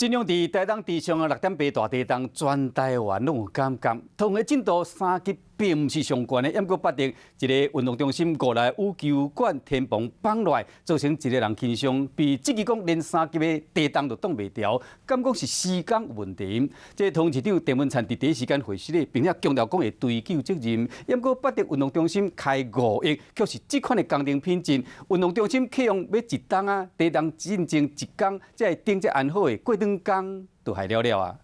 這兩佇台東池上的6.8大地動，全台灣攏有感覺。桃園震度3級並毋是上懸的，毋過八德一个運動中心五樓羽球館天棚崩落來，造成一个人輕傷，被質疑講連3級的地動都擋袂牢，敢講是施工有問題。這個桃園市長鄭文燦佇第一時間回實咧，並且強調講會追究責任。毋過八德運動中心開5億，卻是這款的工程品質。運動中心啟用欲一冬啊，地動進前一工，才會頂這安好的過兩工就害了了啊！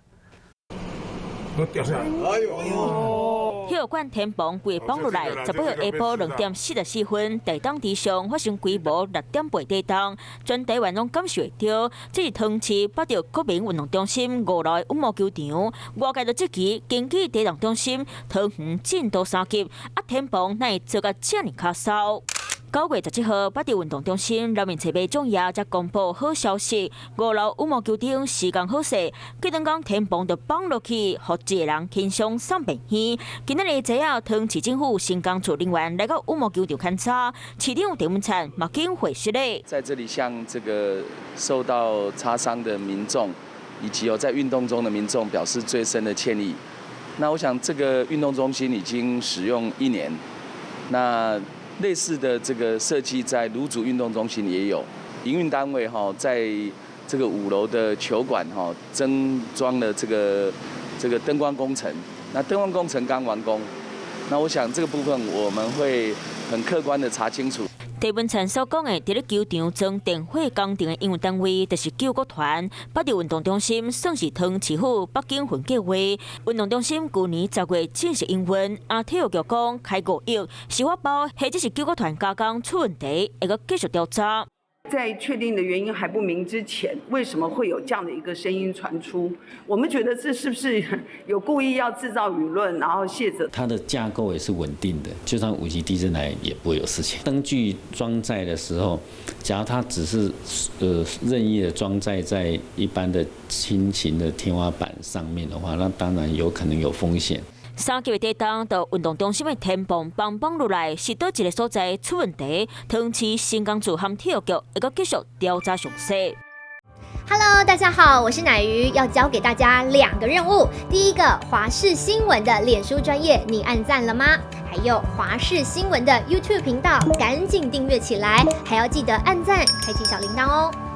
掉下來！哎呦！體育館天棚規崩落來，18號下晡2點44分，台東池上發生規模6.8地動，全台灣攏感受會著。這是桃園市八德國民運動中心五樓的羽毛球場，外界就質疑根據地動中心桃園震度3級，啊天棚哪會做甲遮爾跤梢？9月17號，八德運動中心人民揣馬總爺才公布好消息，五樓羽毛球場施工好勢，過兩工天棚就崩落去，予一個人輕傷送病院。今仔日早啊，桃園市政府城工處人員來到羽毛球場勘查，市長鄭文燦嘛緊回實咧。在這裡向這個受到擦傷的民眾，以及有在運動中的民眾表示最深的歉意。那我想，這個運動中心已經使用一年，那類似的這個設計在蘆竹運動中心也有，營運單位哈，在這個五樓的球館哈增裝了這個燈光工程，那燈光工程剛完工，那我想這個部分我們會很客觀的查清楚。鄭文燦所講的，佇咧球場裝電火工程的營運單位，就是救國團。八德運動中心算是桃園市府北景份計劃。運動中心舊年10月正式營運，啊體育局講開5億，是發包，或者是救國團加工出問題，會閣繼續調查。在確定的原因還不明之前，為什麼會有這樣的一個聲音傳出？我們覺得這是不是有故意要製造輿論，然後卸責？它的架構也是穩定的，就算5級地震來也不會有事情。燈具裝載的時候，假如它只是任意的裝載在一般的輕型的天花板上面的話，那當然有可能有風險。3級的地動，到運動中心的天棚崩崩落來，是佗一个所在出問題？桃園市城工處和體育局會閣繼續調查詳細。 Hello，大家好，我是乃瑜，要交給大家兩個任務。第一個，華視新聞的臉書專頁，你按讚了嗎？還有華視新聞的 YouTube 頻道，趕緊訂閱起來，還要記得按讚，開啟小鈴鐺哦。